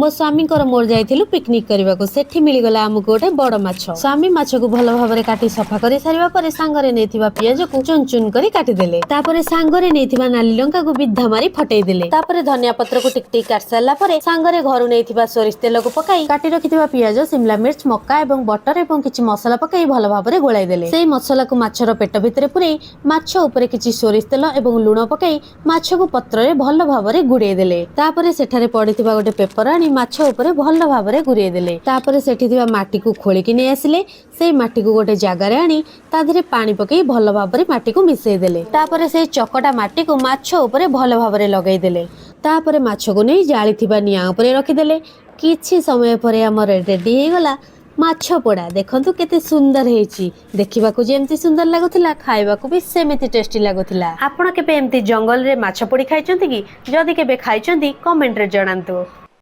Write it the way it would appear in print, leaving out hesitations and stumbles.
ମୋ ସ୍ୱାମୀଙ୍କର ମୋର ଯାଇଥିଲୁ ପିକନିକ କରିବାକୁ। ସେଠି ମିଳିଗଲା ଆମକୁ ଗୋଟେ ବଡ ମାଛ। ସ୍ୱାମୀ ମାଛକୁ ଭଲ ଭାବରେ କାଟି ସଫା କରି ସାରିବା ପରେ ସାଙ୍ଗରେ ନେଇଥିବା ପିଆଜକୁ ଚୁନ ଚୁନ କରି କାଟିଦେଲେ। ତାପରେ ସାଙ୍ଗରେ ନେଇଥିବା ନାଲି ଲଙ୍କାକୁ ବିଧା ମାରି ଫଟେଇ ଦେଲେ। ତାପରେ ଧନିଆ ପତ୍ରକୁ ଟିକ ଟିକ କାଟି ସାରିଲା ପରେ ସାଙ୍ଗରେ ଘରୁ ନେଇଥିବା ସୋରିଷ ତେଲକୁ ପକାଇ କାଟି ରଖିଥିବା ପିଆଜ, ସିମଲା ମିର୍ଚ, ମକା ଏବଂ ବଟର ଏବଂ କିଛି ମସଲା ପକାଇ ଭଲ ଭାବରେ ଗୋଳାଇ ଦେଲେ। ସେଇ ମସଲାକୁ ମାଛର ପେଟ ଭିତରେ ପୁରେଇ ମାଛ ଉପରେ କିଛି ସୋରିଷ ତେଲ ଏବଂ ଲୁଣ ପକାଇ ମାଛକୁ ପତ୍ରରେ ଭଲ ଭାବରେ ଗୁଡେଇ ଦେଲେ। ତାପରେ ସେଠାରେ ପଡିଥିବା ଗୋଟେ ପେପର ଆଣି ମାଛ ଉପରେ ଭଲ ଭାବରେ ଗୁରେଇ ଦେଲେ। ତାପରେ ସେଠି ଥିବା ମାଟିକୁ ଖୋଳିକି ନେଇ ଆସିଲେ। ସେଇ ମାଟିକୁ ଗୋଟେ ଜାଗାରେ ଆଣି ତା ଦେହରେ ପାଣି ପକେଇ ଭଲ ଭାବରେ ମାଟିକୁ ମିଶେଇ ଦେଲେ। ତାପରେ ସେଇ ଚକଟା ମାଟିକୁ ମାଛ ଉପରେ ଭଲ ଭାବରେ ଲଗେଇ ଦେଲେ। ତାପରେ ମାଛକୁ ନେଇ ଜାଳିଥିବା ନିଆଁ ଉପରେ ରଖିଦେଲେ। କିଛି ସମୟ ପରେ ଆମର ରେଡି ହେଇଗଲା ମାଛ ପୋଡା। ଦେଖନ୍ତୁ କେତେ ସୁନ୍ଦର ହେଇଛି। ଦେଖିବାକୁ ଯେମିତି ସୁନ୍ଦର ଲାଗୁଥିଲା, ଖାଇବାକୁ ବି ସେମିତି ଟେଷ୍ଟି ଲାଗୁଥିଲା। ଆପଣ କେବେ ଏମିତି ଜଙ୍ଗଲରେ ମାଛ ପୋଡି ଖାଇଛନ୍ତି କି? ଯଦି କେବେ ଖାଇଛନ୍ତି, କମେଣ୍ଟରେ ଜଣାନ୍ତୁ।